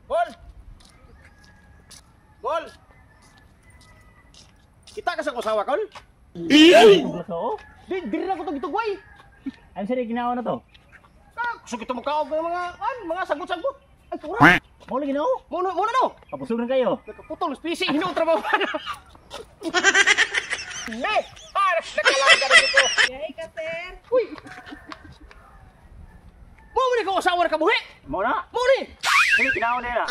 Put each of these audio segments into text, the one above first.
Gol! Gol! Kita ka sa kusawa, Kol? Oo. Di, diri na ko itong gitugway. Ano sir, ginawa na to? Ah, gusto kita magkaog ng mga, an, mga sagot-sagot. Ay, tura. Mo lagi na oh. Muna, muna no. Kapusog na kayo. Nakaputol, spisi, hinuot trabaho pa na. Ne! Ah, nakalaga na dito. Yay ka, sir. Uy! Mo ni ko asawa na kabuhi! Mo na. Mo ni! Sige, ginawa na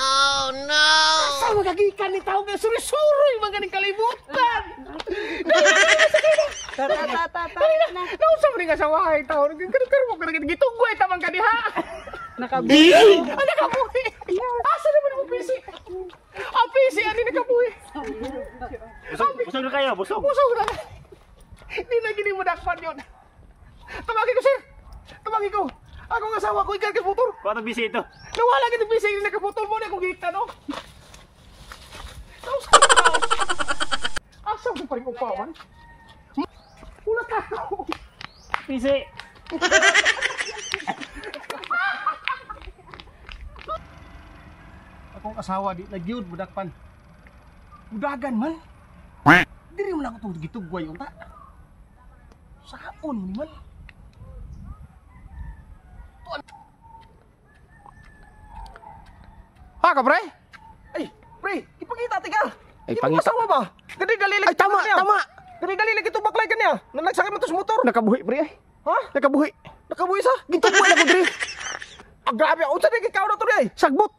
na. Asa magagikan ni tao kay suri-suri mga ganing kalibutan. Ta, ta, ta, ta, ta. Dali na. Nausa mo ning asawa ay tao. Karon mo kanang gitugway tamang kaniha. Nakabuhi. Ah, nakabuhi. Asa naman mo PC? Ang PC ani nakabuhi. Busog, busog na kayo, busog. Puso na. Di na gini mo dakpan yun. Tawagin ko, sir. Tawagin ko. Akong asawa ko ikan kay motor. Kuha tong bisi ito. Nawala gid PC ni nakaputol mo na akong gita no. Nausa mo tao. Asa mo pa rin upawan? Wala ka. Bisi. Akong asawa di nagyud budakpan. Budagan man. Diri mo na ako itong gitugway unta. Saon ni man. Ha ka pre? Ay, pre, ipakita tika. Ay, Di mo pangita. asawa ba? Gani dali lagi. Ay, tama, tama. Gani dali lagi to baklay kaniya. Na nagsakay mo to sa motor. Nakabuhi pre ay. Ha? Nakabuhi. Nakabuhi sa? Gitugway na ko diri. Ah, grabe. Unsa di ikaw na to di ay? Sagbot.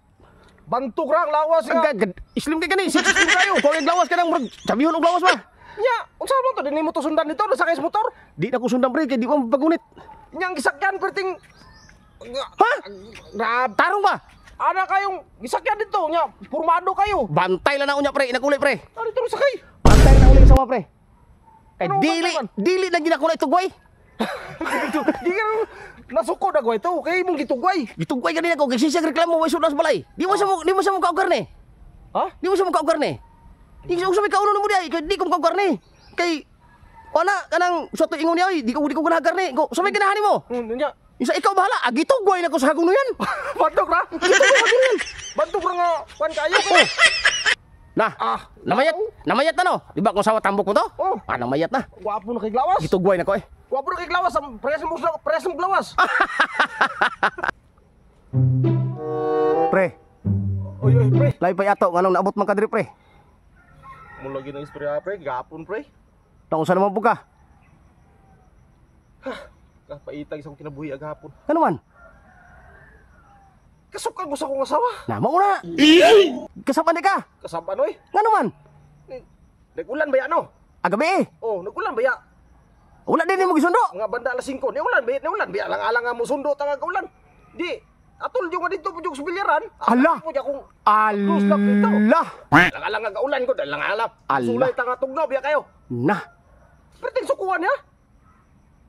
Bantok ra ang lawas Ang nga. gagad. Islim kay gani. Six islim kayo. Kung ang lawas ka nang murag sabihon og lawas ba. Nya, unsa man to dinhi mo to sundan dito nasakay sa motor? Di na ko sundan pre kay di ko mapagunit. Nya ang gisakyan perting. Ha? Grabe. Tarong ba? Ana kayong gisakyan dito nya, purmado kayo. Bantay lang na unya pre, inakuli pre. Ano dito sakay? Bantay na uli sa pre. Kay Ano dili bantay man? dili na gid ako na itugway. Di ka nasuko na gway to, kay imong gitugway. Gitugway gani ako kay siya reklamo way sudas balay. Di mo sa mo kaugar ni. Ha? Di mo sa mo kaugar ni. Di sa may kauno mo di ay kay di ko kaugar ni. Kay wala kanang sa to ingon niya oy, di ko ganahan karne. Ko sa may ganahan nimo. Nya. Isa ikaw bahala, ah, gitugway na ko sa hagunoyan. Bantok ra. Gitugway hagunoyan. Bantok ra nga kwan kayo. Oh. Na. Ah. Namayat, namayat na no. Di ba kung sawa tambok mo to? Oh. Ah, namayat na. Gwapo na kay glawas. Gitugway na ko eh. Gwapo na kay glawas, ang press mo press mo glawas. Pre, Oy, oy, pre. lahi pa yato nganong naabot man ka diri pre. Mo lagi ng istorya pre, gapon pre. Taong sa naman po ka. Kapaitag sa akong kinabuhi agapon. Ano man? Kasukan ko sa akong asawa. Na mauna. Kasapan di ka. Kasaban oy. Ngano man? Nag-ulan ba ya no? Agabi eh. Oh, nag-ulan ba ya? Wala din mo gisundo. Nga banda alas 5, ni ulan ba? Ni ulan ba? Alang-alang nga mo sundo ta nga kaulan. Di atol yung nga dito po yung subilyaran. Ala! Po akong close lock dito. Ala. Alang-alang nga kaulan ko, alang-alang. Ala. Sulay ta nga tugnaw biya kayo. Na. Perting sukuan niya.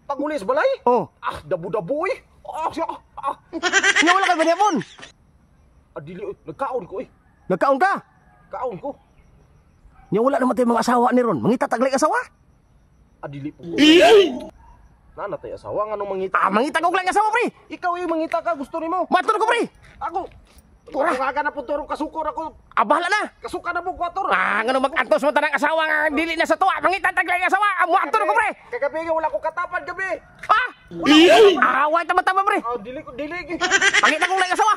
Pag-uli sa balay. Oh. Ah, dabo-dabo eh. Ah, siya. Ah, Nga wala kay banihapon. ah dili oy, nagkaon ko eh. Nagkaon ka. Kaon ko. Nya wala naman tayo mga asawa ni ron. Mangita taglay asawa. Ah, dili po ko. Nana tay asawa nga nung mangita. Ah, mangita ko lang asawa pre. Ikaw yung mangita ka gusto nimo. Matun ko pre. Ako. Tura ka na po turong kasukor ako. Ah, bahala na. Kasuka na po ko ator. Ah, ngano mag-antos mo tanang asawa nga dili na sa tuwa. Mangita taglay asawa. Ah, muadto ko pre. Kagabi nga wala ko katapad gabi. Ah! Ah, way tama-tama pre. Ah, dili ko dili. Pangita kong lang asawa.